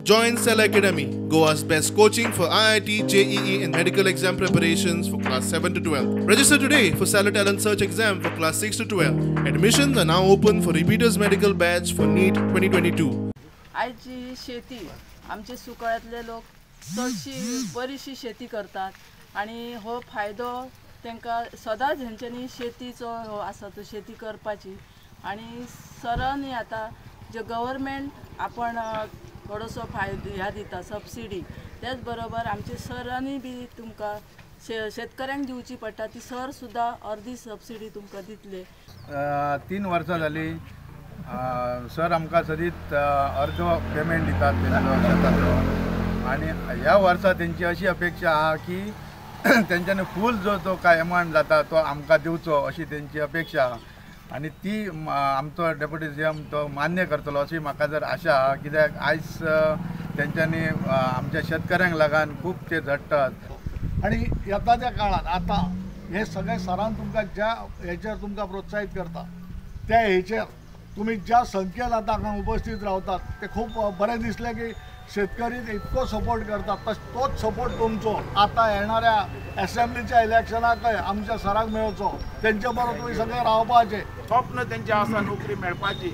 Join Cell Academy, Goa's best coaching for IIT, JEE and medical exam preparations for class 7 to 12. Register today for Cellar Talent Search exam for class 6 to 12. Admissions are now open for repeaters medical batch for NEET 2022. आयची शेती आमचे सुकळ्यांतले लोक चडशी बरीशी शेती करतात आनी हो फायदो तांकां सदांच हेंच्यांनी शेतीचो हो आसा तो शेती करपाची. आनी सरांनी आतां जे गव्हर्मेंट आपण थोडोसो फायदो ह्या दिता सबसिडी, त्याच बरोबर आमचे सरांनी बी तुमकां शेतकऱ्यांक दिवची पडटा ती सर सुद्दां अर्दी सबसिडी तुमकां दितले. 3 वर्सां जाली सर आमकां सदींच अर्दो पेमेंट दितात तेंचो शेताचो. आनी ह्या वर्सा तेंची अशी अपेक्षा आहा की तेंच्यांनी फूल जो तो काय एमावंट जाता तो आमकां दिवचो अशी तेंची अपेक्षा आहा. आनी ती आमचो डेप्युटी सी एम तो मान्य करतलो अशी म्हाका जर आशा आहा. कित्याक आयज तेंच्यांनी आमच्या शेतकऱ्यांक लागून खूब ते झडटात. आनी येता त्या काळांत आतां हे सगळे सरान तुमकां ज्या हेचेर तुमकां प्रोत्साहीत करता त्या हेचेर तुमी ज्या संख्येन आतां हांगा उपस्थित रावतात ते खूब बरें दिसलें की शेतकरी इतको सपोर्ट करतात तोच सपोर्ट तुमचो आतां येणाऱ्या एसेंब्लीच्या इलेक्शनाकय आमच्या सराक मेळचो, तेंचे बरोबर तुमी सगळे रावपाचें स्वप्न तेंचें आसा नोकरी मेळपाची,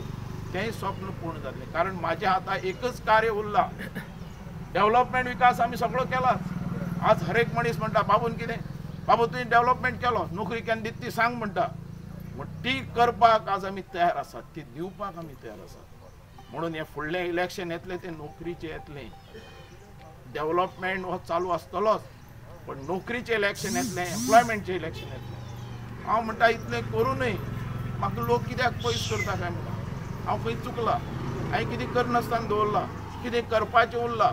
तेंय स्वप्न पूर्ण जातलें. कारण म्हाजें आतां एकच कार्य उरलां, डेव्हलपमेंट विकास आमी सगळो केलाच. आज हर एक मनीस म्हणटा बाबून कितें बाबू तुवें डेव्हलपमेंट केलो, नोकरी केन्ना दिता ती सांग म्हणटा. म्हण ती करपाक आज आमी तयार आसात, ती दिवपाक आमी तयार आसात. म्हणून हें फुडलें इलेक्शन येतलें तें नोकरीचें येतलें, डेव्हलपमेंट हो चालू आसतलोच, पण नोकरीचें इलेक्शन येतलें, एम्प्लॉयमेंटचें इलेक्शन येतलें. हांव म्हणटा इतलें करूनय म्हाका लोक कित्याक पयस करता काय म्हणटा. हांव खंय चुकलां, हांवें कितें करनासतना दवरलां, कितें करपाचें उरलां.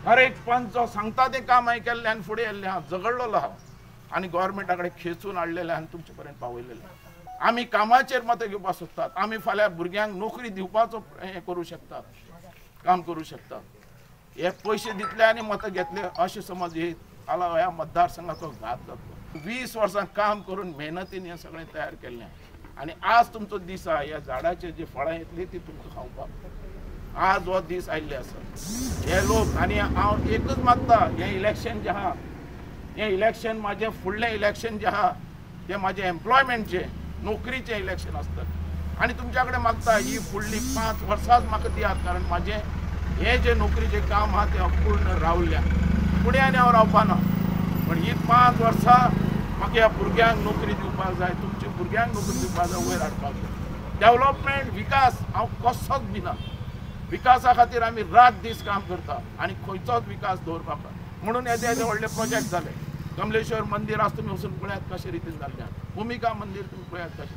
हर एक पंच जो सांगता तें काम हांवें केल्लें आनी फुडें येयल्लें हांव, झगडलेलो हांव आनी गव्हर्मेंटा कडेन खेचून हाडलेलें आनी तुमचे पर्यंत पावयलेलें. आमी कामाचेर मतां घेवपाक सोदतात, आमी फाल्यां भुरग्यांक नोकरी दिवपाचो हें करूं शकतात, काम करूं शकतात. हे पयशे दितले आनी मतां घेतले अशें समज हे ह्या मतदारसंघाचो घात जातलो. 20 वर्सां काम करून मेहनतीन हें सगळें तयार केल्लें आनी आज तुमचो दीस आहा, ह्या झाडाचेर जी फळां येतली ती तुमकां खावपाक आज हो दीस आयिल्ले आसा. हे लोक आनी हांव एकच मागता, हें इलेक्शन जें आहा, हें इलेक्शन म्हाजें फुडलें इलेक्शन जें आहा तें म्हाजें एम्प्लॉयमेंटचें नोकरीचें इलेक्शन आसता. आनी तुमच्या कडेन मागता ही फुडली 5 वर्सांच म्हाका दियात, कारण म्हाजें हें जें नोकरीचें काम आहा तें अपूर्ण रावल्या, फुडें आनी हांव रावपाना. पण ही 5 वर्सां म्हाका ह्या भुरग्यांक नोकरी दिवपाक जाय, तुमच्या भुरग्यांक नोकरी दिवपाक जाय, वयर हाडपाक जाय. डेव्हलपमेंट विकास हांव कसोच दिना, विकासा खातीर आमी रात दीस काम करता आनी खंयचोच विकास दवरपाक. म्हणून येदे येदे व्हडले प्रोजेक्ट जाले. कमलेश्वर मंदीर आज तुमी वचून पळयात कशे रितीन जाल्लें, भुमिका मंदीर तुमी पळयात कशें.